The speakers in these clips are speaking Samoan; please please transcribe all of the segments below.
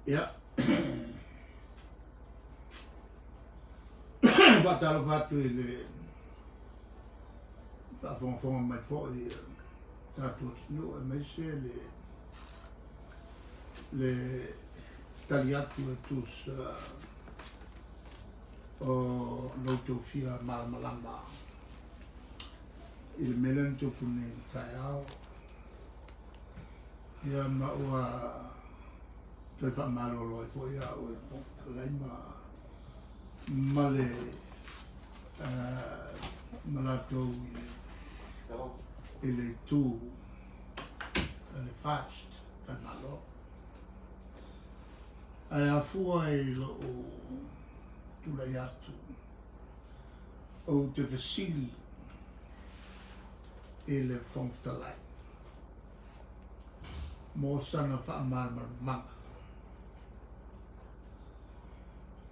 Ia, faatalofa atu i le faafogafoga mai foi a tatou atunuu aemaise le tali atu e tusa o lo outou fia malamalama i le mea lea na tupu nei i le taeao. Ia ma ua toe faamalolo ai foi au e le Fofoga Fetalai ma le ma latou i le itu le FAST a le Malo. Ae afua i lou tulai atu ou te fesili i le Fofoga Fetalai mo sana faamalamalamaga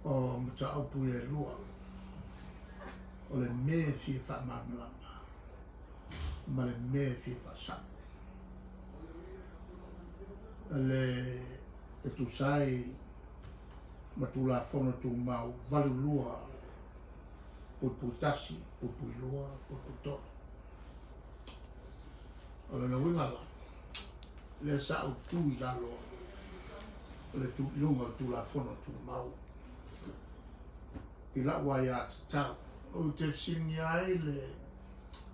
o mataupu ia e lua, o le mea e fia faamalamalama ma le mea e fia faasao. Le e tusa ai ma Tulafono Tumau 82(1), (2), (3). O lona uiga la, lea sa ou tu i lalo o le luga o le Tulafono Tumau i lau aiatatau, ou te fesiligia ai le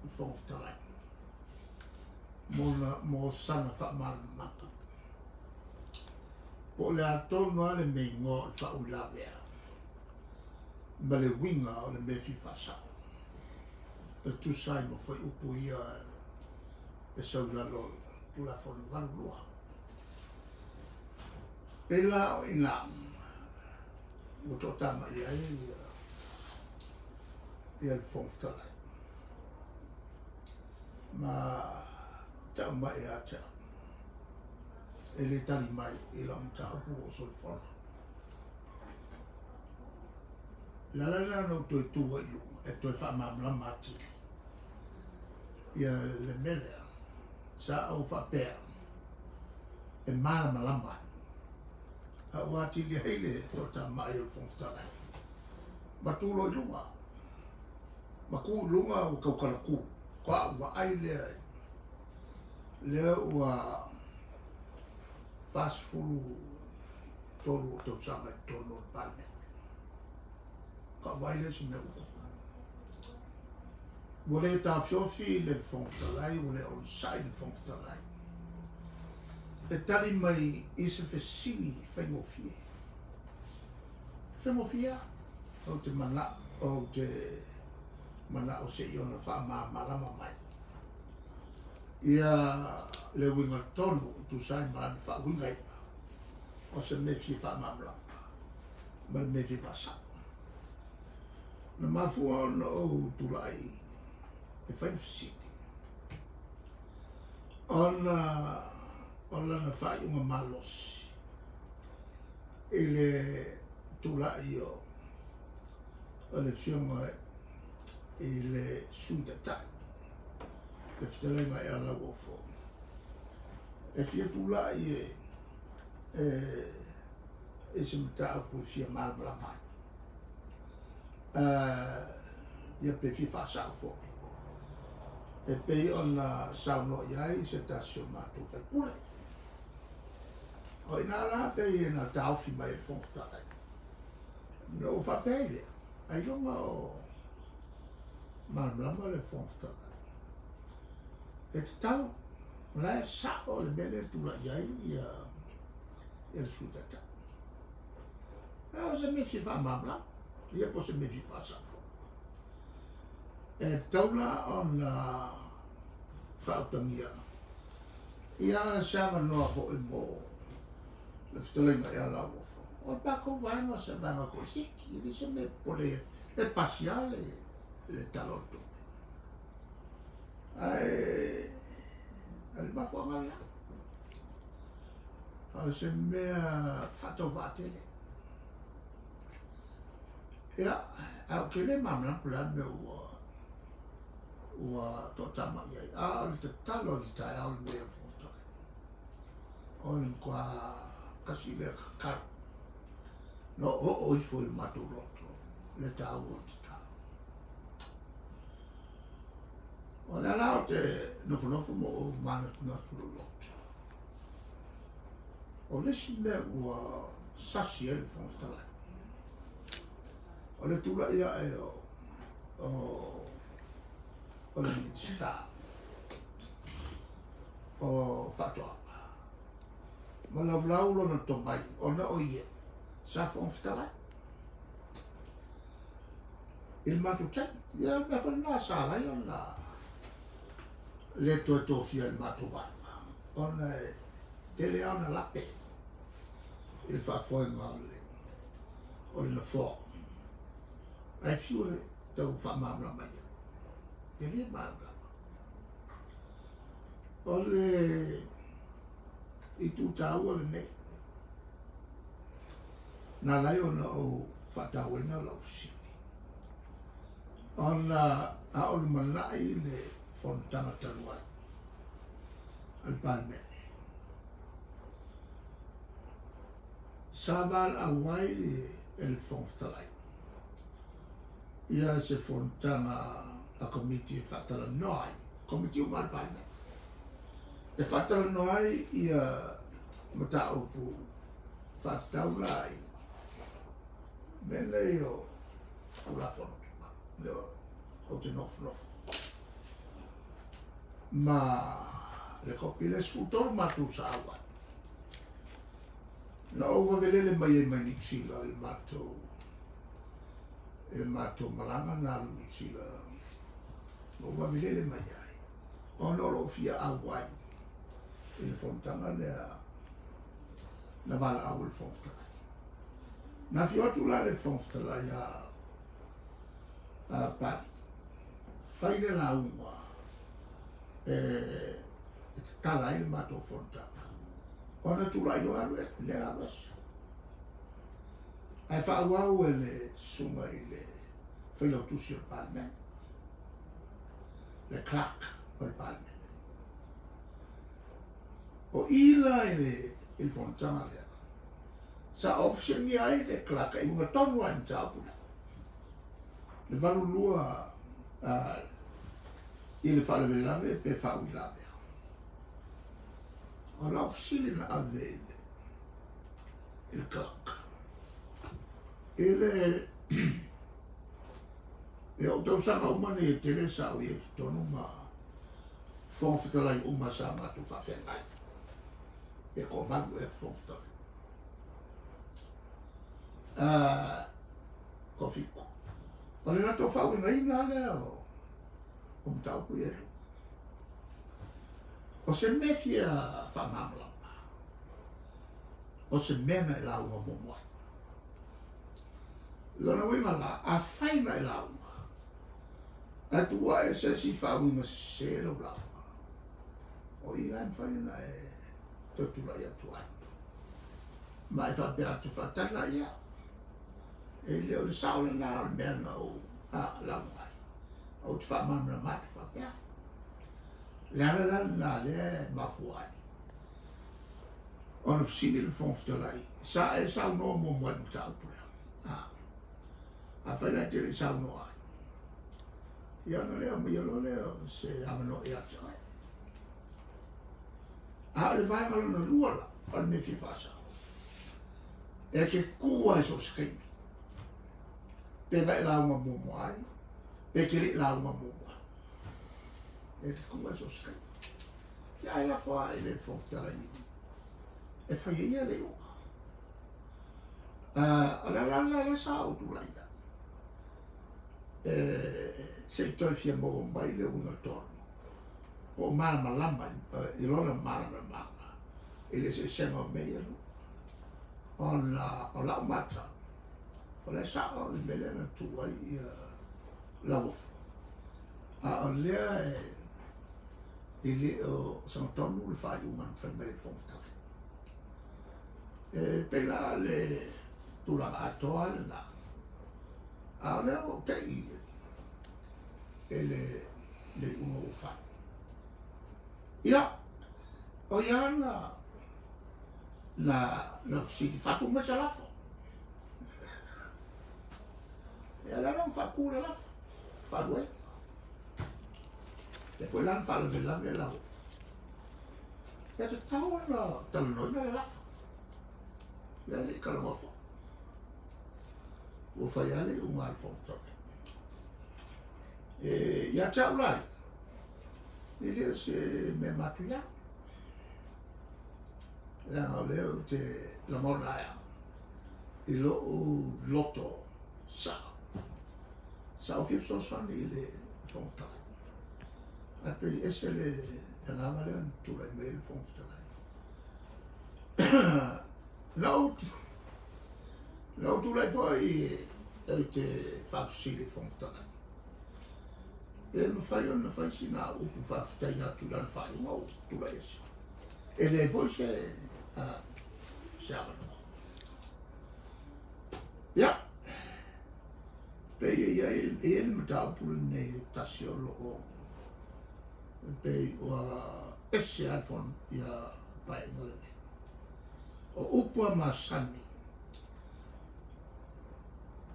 Fofoga Fetalai mo sana faamalamalamaga. Po o le a tonu lava le meigoa o le faauilavea ma le uiga o le mea e fia faasao e tusa ai ma fuaiupu ia e sau i lalo o le Tulafono 82. Pei la o i ina ua toatamai ai ia le Fofoga Fetalai ma tau mai ia te au e le tali mai i lau mataupu ua ou solifono. O le ala lena na ou toe tu ai i luga e toe faamalamalama atili ia le mea lea sa ou faapea e malamalama ai. A ua atili ai le toatamai o le Fofoga Fetalai ma tu loa i luga. Ma tu i luga ua tautala tu. Faatoa ou vaai lea lea ua 43 ou tausaga i totonu o le Palemene. Faatoa ou vaai lea i se mea ua tupu. Ua le taofiofi le Fofoga Fetalai, ua le onosai le Fofoga Fetalai e tali mai i se fesili faigofie. Faigofie lava. Ou te manao se i ona faamalamalama mai ia le uiga tonu tusa ai ma lana faauigaina o se mea fia faamalamalama ma le mea fia faasao. Na mafua ona ou tulai e fai le fesili ona o lana faaiuga malosi i le tulai o le afioga i le Sui Taitai, le fetalaiga ia Lauofo, e fia tulai e se mataupu e fia malamalama ai. Ia pe fia faasao foi e pei ona saunoa i ai se tasi o matou faipule. O ina la pei na taofi mai e le Fofoga Fetalai. Na ou faapea ai lea, ailoga o malamalama le Fofoga Fetalai. E tatau, o la e sao le mea lea e tulai ai ia le Sui Taitai. A o se mea fia faamalamalama, ia po o se mea fia faasao foi. E tatau la ona faautagia ia se avanoa foi mo le fetalaiga ia Lauofo. O le matou vaega o se vaega toaitiiti, e le se mea popole e pasi lava le Tala o le Tupe. Ae o le mafuaaga lena, o se mea faatauvaatele. Ia, ae ou te le malamalama po o le a le mea ua toatamai ai. A o le tatalo i le taeao lenei a le Fofoga Fetalai, o le matua tasi lea tatalo. Na oo ifo i o matou loto le taua o le tatalo. O lea la ou te nofonofo ma ou manatunatu i lou loto, o le isi mea ua sasi ai le Fofoga Fetalai, o le tulai ae o le Minisita o Faatoaga ma laulau lona tomai ona o ia sa Fofoga Fetalai i le matou taimi. Ia o le mea foi lena sa ala ai ona le toe tofia e le matou vaega ona e tele lava ona lape i le faafoega o le nofoa. Ae fiu e tau faamalamalama ia, e le malamalama. O le itu taua lenei, na ala ai ona ou faatauaina lau fesili, ona a o lumanai le fonotaga talu ai a le Palemene, sa valaau ai e le Fofoga Fetalai ia se fonotaga a Komiti e faatalanoa ai, Komiti uma a le Palemene, e faatalanoa ai ia mataupu faatatau la i mea nei o Tulafono Tumau, lea ou te nofonofo. Ma le kopi le 13 matou sa auai. Na ou vavelele mai ai mai Niu Sila i le matou malaga na alu i Niu Sila. Na ou vavelele mai ai ona o lou fia auai i le fonotaga lea na valaau i le Fofoga Fetalai. Na afio atu la le Fofoga Fetalai a Papalii, fai le lauga e tatala ai le matou fonotaga, ona tulai loa alu lea alu ese. Ae faaauau e le susuga i le failautusi o le Palemene, le clerk o le Palemene. O i la i le fonotaga lea, sa ofisiligia ai le clerk i uga tonu ai mataupu lea. Le 82 i le faalavelave pe faauilavea. O la ofisili na ave i le clerk. I le e o tausaga uma nei e tele sa o i e totonu ma Fofoga Fetalai uma sa matou faafeagai. Pe toavalu ea Fofoga Fetalai. Toafitu. O le latou faauigaina lea o mataupu ia e lua. O se mea fia faamalamalama, o se mea na e lauga muamua ai. Lona uiga la, afai na e lauga, ae tuu ae se isi faauiga sese lau lauga, o i la e mafai ona e toe tulai atu ai. Ma e faapea atu faatali la ia. E le o le sao lena o le mea na ou lauga ai. Ou te faamalamalama atu faapea. Le ala la lena lea e mafua ai. Ona fesili le Fofoga Fetalai, sa e saunoa muamua i le mataupu lea. Afai la e te le i saunoa ai, ia ona lea aumaia loa lea o se avanoa ia te oe. A o le vaega lona lua la, o le mea fia faasao, e te tu ai so o se taimi, pe na e lauga muamua ai, pe te le i lauga muamua. E te tu ai so o se taimi. Ia ai lafo lava i le Fofoga Fetalai e fai ai ia le iuga. O le ala lena lea sa ou tulai ai. Se i toe fia maua mai le uiga tonu, po o malamalama i lona malamalamaaga i le eseesega o mea ia lua. Ona o lau matau, o le sao le mea lea na tuu ai ia Lauofo. A o lea e le o sagatonu le faaiuga na fai mai e le Fofoga Fetalai. E pei la le tulaga atoa lena. A o lea ua ou tei i le iuga ua fai. Ia, o ia na fesili, faatu mai se lafo. Ia le ala na faatu le lafo, faalu ai. Le foi la na faalavelave Lauofo. Ia tatau ona talanoaina le lafo. Ia e le i talanoa foi. Ua fai lava le iuga a le Fofoga Fetalai. E ia te au la ia, e le o se mea matuia. Leaga o lea ou te lagona ai au i lou loto sao. Sa ou fia fesoasoani i le Fofoga Fetalai. Ae pei e ese le agaga lea na tulai mai ai le Fofoga Fetalai. Na ou tulai foi ou te faafesili i le Fofoga Fetalai, pe mafai ona fai sina upu faafetai atu i lana faaiuga ua tulai ese. E leai foi se avanoa. Ia, pei e i ai le mataupu lenei e tasi o loo pei ua ese lava le fono ia paeaiga lenei. O upu a masani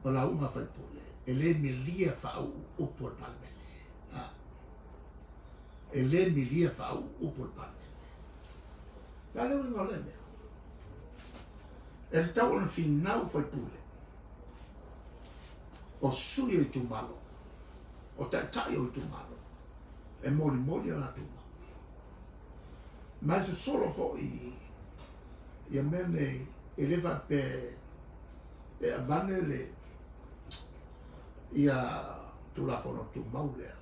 o lauga a faipule, e le milia faauu upu o le Palemene. E le milia faauu upu o le Palemene. O le a le uiga o lea mea? E tatau ona finau faipule o sui o itumalo, o taitai o itumalo, e molimoli a latou mau. Ma e sosolo foi ia mea nei, e le faapea e avane le ia Tulafono Tumau lea,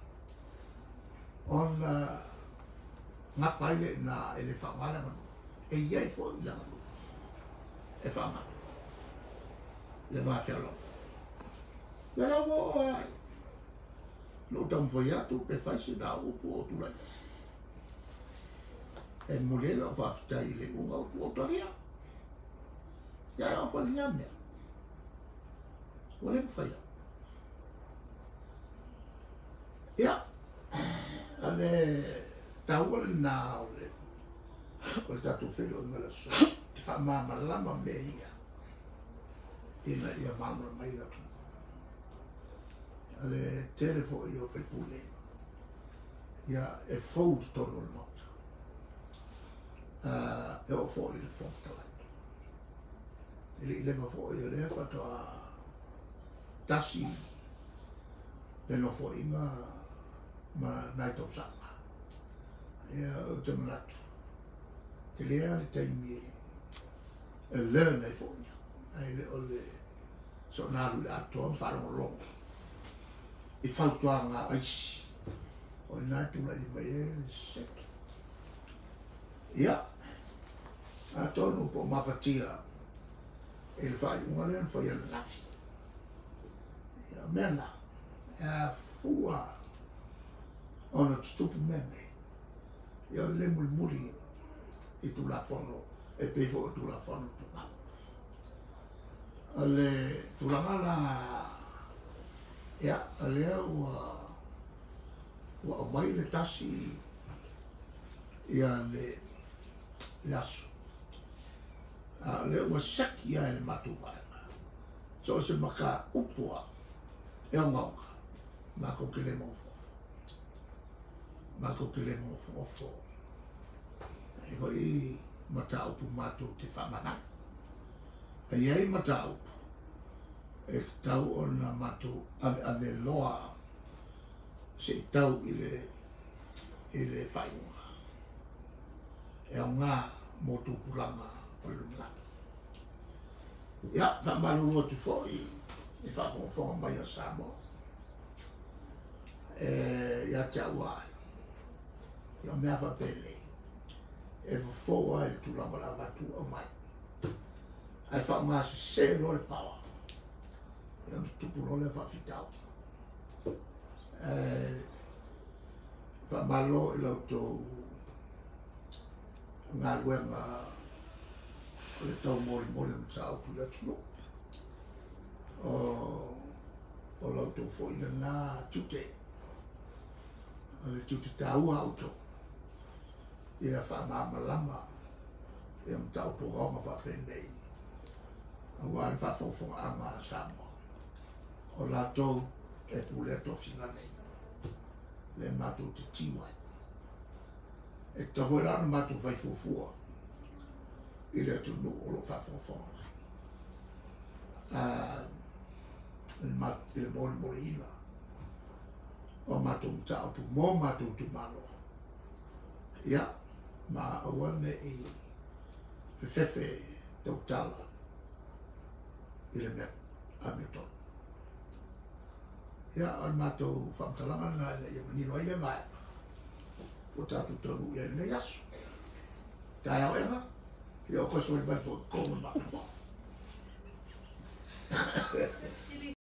ona gapa ai le ina e le faaaoga le aganuu. E i ai foi le aganuu e faaaoga le va fealoai. Ia la ua oo ai na ou taumafai atu pe fai sina upu o tulai ai. E momoli ai lau faafetai i le iuga ua talia. Ia e oo foi lena mea. Ua le mafai lava. Ia, o le taua lena o le tatou feiloaiga i le aso, e faamalamalama mea ia ina ia malamalama ai le atunuu. O le tele foi o faipule, ia e fou i totonu o le Maota. E oo foi i le Fofoga Fetalai. E le i leva foi o lea faatoa tasi le nofoaiga ma nai tausaga. Ia ou te manatu, telea le taimi e learn ai foi ia. Ae le o le soona alu i le atoa ma faalogologo i fautuaga a isi. O ina e tulai mai ai le seke. Ia, atonu po o mafatia i le faaiuga lea na fai ananafi. Ia, mea na, e afua ona tutupu mea nei. Ia o le mulimuli i Tulafono, e pei foi o Tulafono Tumau. O le tulaga la, ia, o lea ua aumai le tasi ia le aso. A o lea ua seki ai le matou vaega. So o se maka upua e ogaoga, matou te le magofoofo. Matou te le magofoofo. E foi mataupu matou te faamagalo. E i ai mataupu e tatau ona matou aveave loa se i tau i le faaiuga. E aoga mo tupulaga o le lumanai. Ia, faamalulu atu foi i faafogafoga mai a Samoa. E ia te au ai, ia o mea faapenei, e fofo ai le tulaga o le avatu au mai. Ae faaaoga sese loa le power, ia ona tutupu loa lea faafitauli. Faamalo i la outou galuega o le taumolimoli o mataupu i le atunuu. O la outou foi lena tiute, o le tiute taua a outou, ia faamalamalama ia mataupu ogaoga faapenei, aua le faafogafogaaga a Samoa. O latou e pulea tofiga nei, lea matou te tiu ai. E tatau foi la ona matou fai fuafua i le atunuu o lo o faafogafoga mai i le molimoliina o matou mataupu mo matou itumalo. Ia, ma aua ne i fefefe tautala i le mea amiotonu. Ia, o le matou faamatalaga lena ina ia manino ai lea vaega ua tatou taunuu i ai i lenei aso. Taeao ega, ia o toe savalivali foi i totonu o le matou fono.